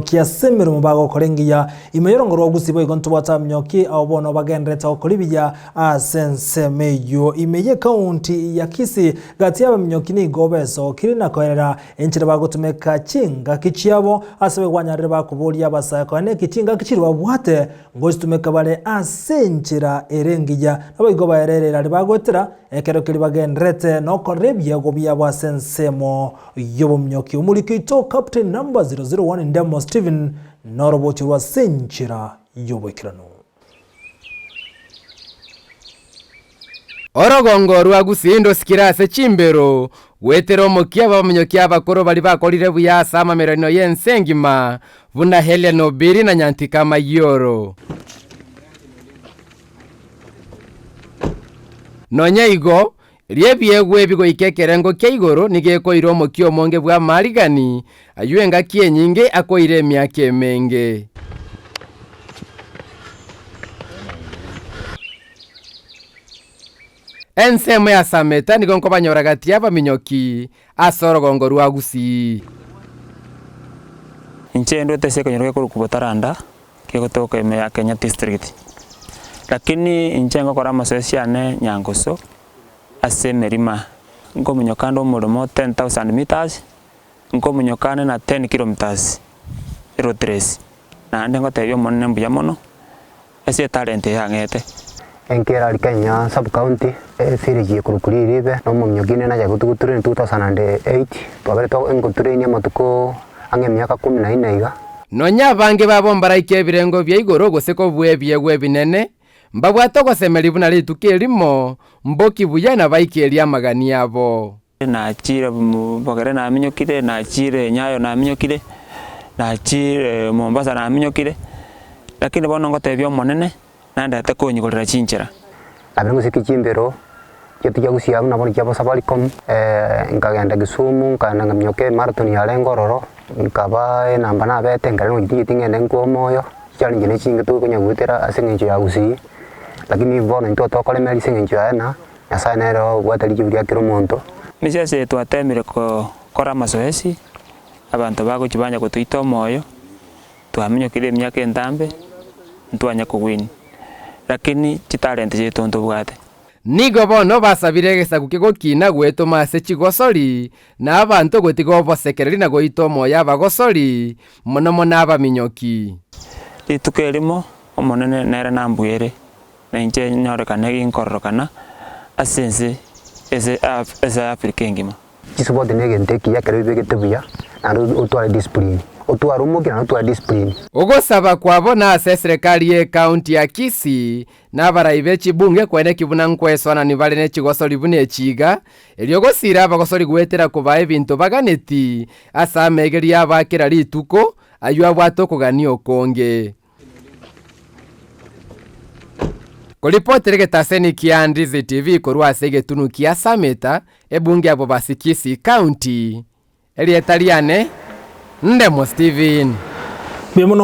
Abaminyoki ase emeremo bagokora engiya ime y'orongo rwa Gusii boigo ntobwate abaminyoki abwo bono bagendererete gokora ebiya ase ensemo eyio ime y'ekaunti ya Kisii. Gati y'abaminyoki nigo besokire na koerera enchera bagotumeka chingaki chiabo ase baigwanyarire bakoboria abasae konya neki chingaki chiria babwate ngochitumeka bare ase enchera ere engiya naboigo baerere erari bagoetera ekero keria bagendererete nokorora ebiegwa biabo ase ensemo y'obominyoki. Omoriki oito Captain Number 001 Ndemo Stephen norobochi rwa ase enchera y'oboikeranu. Orogongo rwa Gusii ndosikire ase chimbero, goetera omokia bw'abaminyoki abakoro baria bakorire buya ase amamererano y'ense engima, buna Hellen Obiri na Nyantika Mayioro. Nonya igo, Erio ebiegwa ebi goika ekerengo kia igoro nigo ekoira omokia omonge bw'amarigani, ayio engaki enyinge akoira emiaka emenge. Ensemo ya Sameta nigo nkobanyora gati y'abaminyoki ase orogongo rwa Gusii. Inche ndwete ase ekenyoro gekorokwa Botaranda, kegotoka ime ya Kenya District. Lakini inche ngokora amasoesi ane Nyangoso ase emerima, nkominyoka ande omoremo 10,000 meters, nkominyoka ande na 10 kilometers eroad race. Naende ngotebia Omonene mbuya mono ase etalent eye ang'ete. Enkerari Kenya sub county, evillage ekorokwa Riribe, na omominyoki inde nacha gotugutura in 2008, twabere twa ngoturainia amatuko ang'e emiaka kumi na ine iga. Nonya abange babo mbaraike ebirengo bia igoro gose kobua ebiegwa ebinene, mbabwate ogosemeria buna rituko erimo, mboki buya na baikerie amagani abo. Nachire Bogere naminyokire, nachire Nyayo naminyokire, nachire Mombasa naminyokire, lakini bono ngotebia Omonene, nandete konyigorera chinchera. Nabere ngosika chimbero, chiato chia gusii abwo nabo chiabo Safaricom, nkagenda Kisumu, nkagenda nkaminyoka emarathon yarenge ororo, nkaba enamba nabete nkare nonya tigeti ng'ende nkwe omoyo, chichallenge na echinge tokonya goetera ase eng'encho ya gusii, lakini bono intwe tokoremereria ase eng'encho yaye na. Nyasae nere obwate richibu ria kera omonto. Misia ase twatemire gokora amasoesi, abanto bagochia banya gotoita omoyo, twaminyokire emiaka entambe, ntwanya kowin, lakini chitalent chiaito ntobwate. Nigo bono basabire egesaku kegokina gwetoma ase chigosori, na abanto gotiga obosekereri na goita omoyo abagosori, mono mono abaminyoki. Rituko erimo Omonene nere nambuere. Na inche nyorekane ginkororokana ase ense ase ase Africa engima. Chisupoti na egento ekiya ekero oibegete buya, naende otware discipline. Otware omokia naende otware discipline. Ogosaba kwabo nase eserekari y'ecounty ya Kisii na abarai be chibunge koeneki buna nkoesoanani bare ne chigosori buna echi iga, erio gosiira abagosori goetera kobaa ebinto baganeti ase amegerio abo a kera rituko, ayio abwate okogania okonge. Koripotera egetaseni kia Ndizi TV korwa ase egetunu kia Sameta, ebunge ya Bobasi Kisii County. Erieta riane Ndemo Stephen. Mbuya mono.